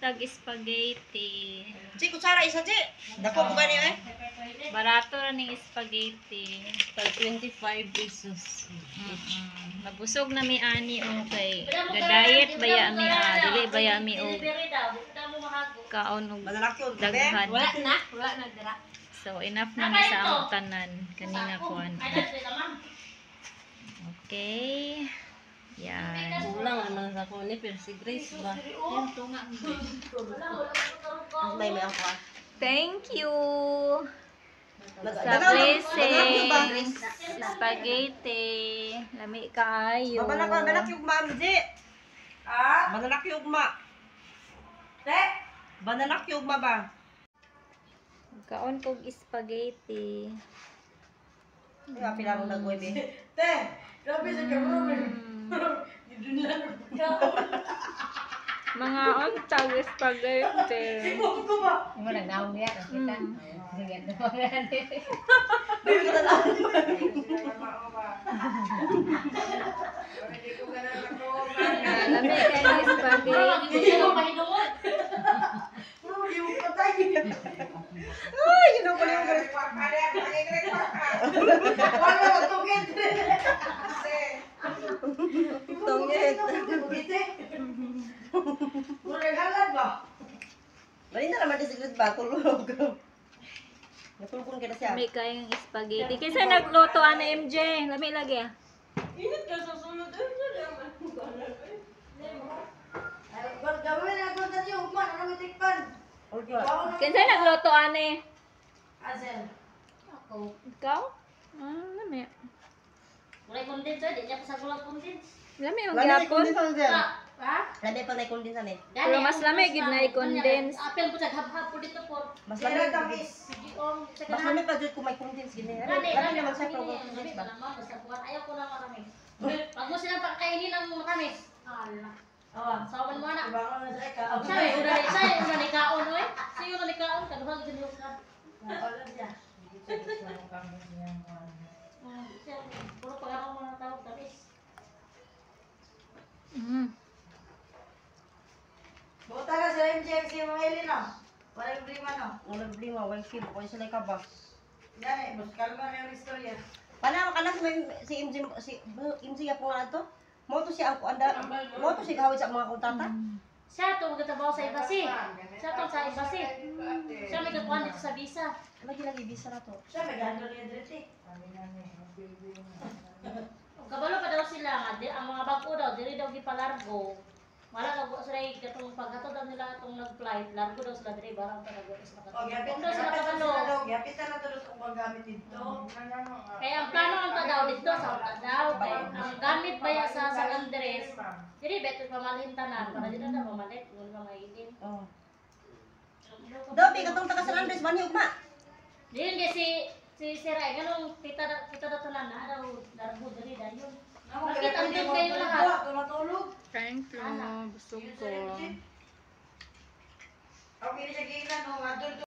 Tag spaghetti. Ji, kutsara isa, Ji. Dako po gani eh. Barato ra ning spaghetti. Tag 25 pesos. Mabusog na mi ani, okay. Ga-diet baya mi ah, dili baya mi og kaon og Manalaki og gabi. daghan. Wala na, wala na dira. So enough na mi sa among tanan kanina kuan. Okay. Yan. Kulang ang sa ko ni pero si Grace ba? Ang may ang kuha. Thank you sa Ba? blessings. Spaghetti. Lami kaayo. Mabalak mabalak yung ma'am, Ji. Ah? Manalaki og ma. Te? Banalaki og ma ba? Kaon kog spaghetti. Ay, pila mo nagweb eh. Te, grabe sa kamera. Mga ontag spaghetti. Ko ba? Mo na naong niya kita. Sige, Lami kaayo spaghetti. Bro, di mo patay. Ay, yun ang pala yung ganun. Wala mo tungit. Tungit. Tungit. Mura halad ba? Bali na naman si Grace ba? Tulog. Natulog ka na siya. Lami kaayo spaghetti. Kinsa nagluto ana, MJ? Lami lagi ah. Init ka sa sulod. Gawin na ako sa iyo, ugma, ano mo tikpan? Okay. Kinsa nagluto ane? Asel. Ikaw? Ah, lami. Wala condense, di niya pasagulang condense. Lami ang Lami na gyapon. condense sir. Ha? Lami pa na condense eh. Pero mas lami gid na i-condense. Apel po sa habhab po dito po. Mas Pero lami. tamis. Sige, Mas lami pa jud kung may condense gini. Gani, Lami naman siya pero may condense ba? Ayaw ko na matamis. Pag mo silang pakainin ng matamis. Ala. Awa. Sawan mo na. Iba ko na sa ikaw. Sabi, una ni say, una ni kaon oy. Siyo na ni kaon kaduha gid niyo ka. Wala siya. Siya, puro pag ako mga tawag tamis. Buta ka sa MJ si Ma'am Elena. Wala yung prima no. Wala problema, wala kibo, kung sila ka ba? Gani, bus kalma na yung istorya. Pana kana si si MJ, si MJ ya po nga ato. Mo to siya ang kuanda, mo to siya gawin sa mga kontrata. Siya to magtabaw sa embassy. Siya to sa embassy. Siya may kakuan dito sa visa. Lagi lagi bisa na to. Siya may gando niya direte. Ug kabalo pa daw sila nga di, ang mga bag-o daw diri daw gipalargo. Wala daw sila katong paghatod daw nila atong nag-flight, largo daw sila diri barang pa daw sila O, katong. gapit Kung daw sila gapit na kabalo. sila daw. Gapit na tulog kung paggamit dito. Kaya ang plano ang ta daw dito sa unta daw kay ang gamit baya sa San Andres. Diri beto pamalhin tanan para di na daw mamalit kung mga ilin. Oh. Dobi katong taga San Andres manhi ugma. Diyon kay si si Sir ay ganong kita kita daw tanan na daw largo diri dayon. Bakit andun kayo lahat? Tumatulog. Thank you. Busog ko. Okay, siya gilan, no? Adol